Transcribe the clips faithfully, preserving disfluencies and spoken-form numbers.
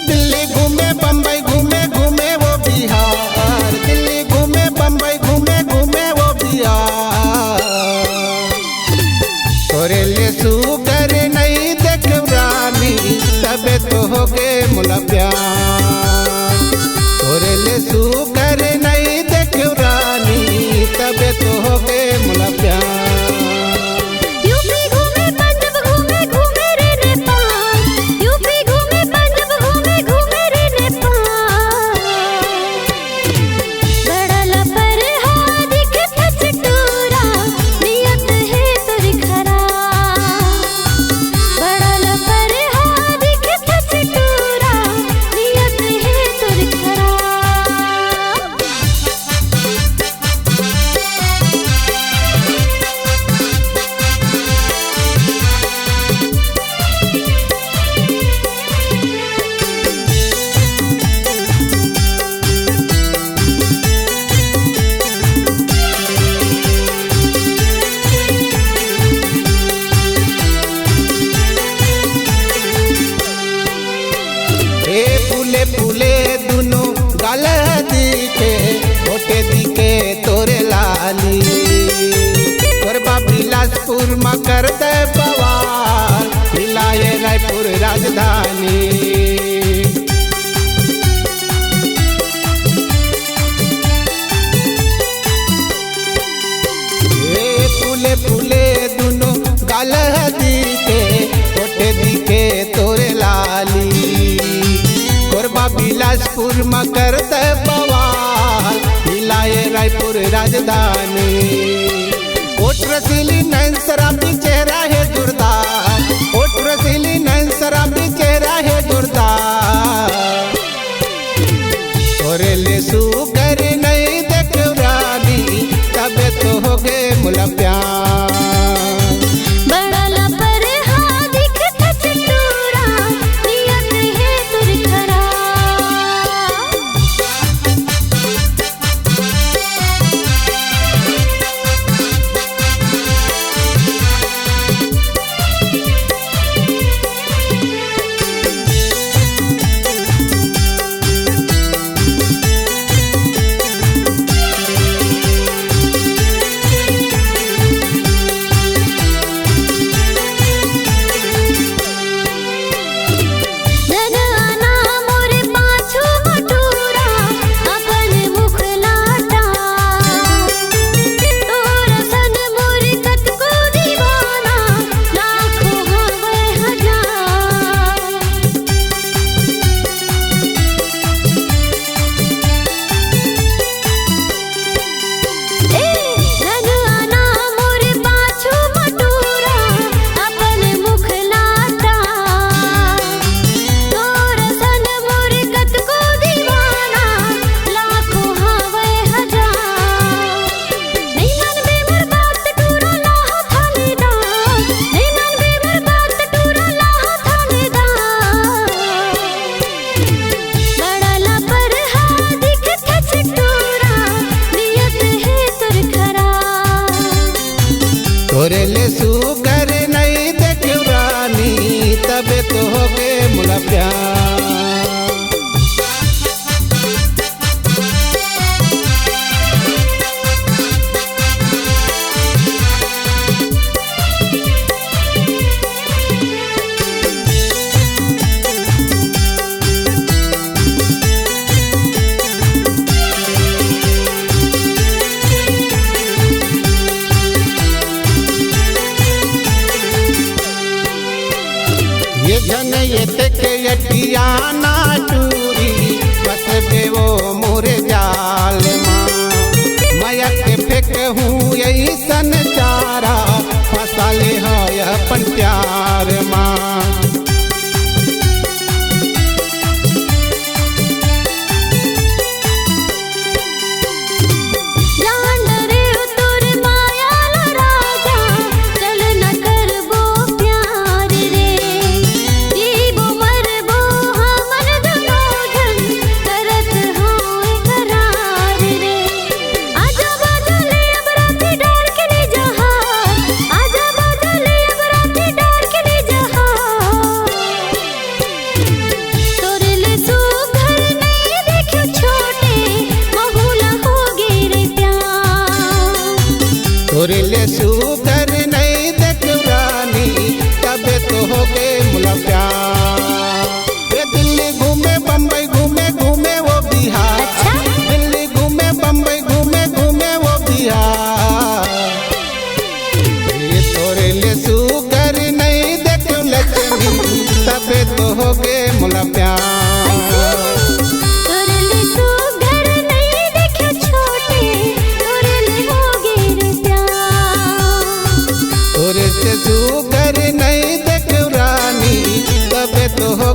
दिल्ली घूमे, बम्बई घूमे, घूमे वो बिहार। दिल्ली घूमे, बम्बई घूमे, घूमे वो बिहार। तोरे ले सुघर नहीं देखे रानी, तबे तो होगे मोला प्यार। तोरे ले सुघर नहीं देखे रानी, तबे तो होगे मोला प्यार। यूपी घूमे, पंजाब घूमे, घूमे रे नेपाल। यूपी घूमे, पंजाब घूमे, घूमे रे नेपाल। बड़ा लपर हा दिखत हस टूरा, नियत हे तोर खराब। बड़ा लपर हा दिखत हस टूरा, नियत हे तोर खराब। ए फूले फूले दुनो गाल दिखे, होठे दिखे तोरे लाली। तोर बा बिलासपुर म कर दे बवाल, मिलाए रायपुर राजधानी। ए फूले फूले दुनो गाल ह दिखे, होठे दिखे तोरे लाली। कोरबा बिलासपुर म कर दे बवाल, मिलाए रायपुर राजधानी। ओठ रसीली नैन शराबी चेहरा हे जोरदार, ओठ रसीली नैन शराबी चेहरा हे जोरदार। तोरे ले सुघर नहीं देखे रानी, तबे तो होगे मोला प्यार। बड़ा लपर हा दिखत हस टूरा, नियत हे तोर खराब। नैना मोर पाछू म टूरा, अपन मुख लाटा। तोर सन मोर कतको दीवाना, लाखों हवय हजार। ए, नैना मोर पाछू म टूरा, अपन मुख लाटा। तोर सन मोर कतको दीवाना, लाखों हवय हजार। नइ मानबे मोर बात टूरा, लाहा थाने दा। नइ मानबे मोर बात टूरा, लाहा थाने दा। बड़ा लपर हा दिखत हस टूरा, नियत हे तोर खराब। तोरे ले सुघर नहीं देखे रानी, तबे तो होगे मोला प्यार। ये झन ये तेक यटियाना टूरी, फंसबे वो मोरे जाल मा। मया के फेंक हूँ यही सन चारा, फंसा ले है अपन प्यार मा। जान डरे तोर माया ला राजा, चल न करबो प्यार रे। जीबो मरबो हमन दुनो झन, करत हौं करार रे। आजा बाजा ले अब राती डार के नी जहार, आजा बाजा ले अब राती डार के नी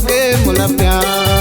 के मोला प्यार।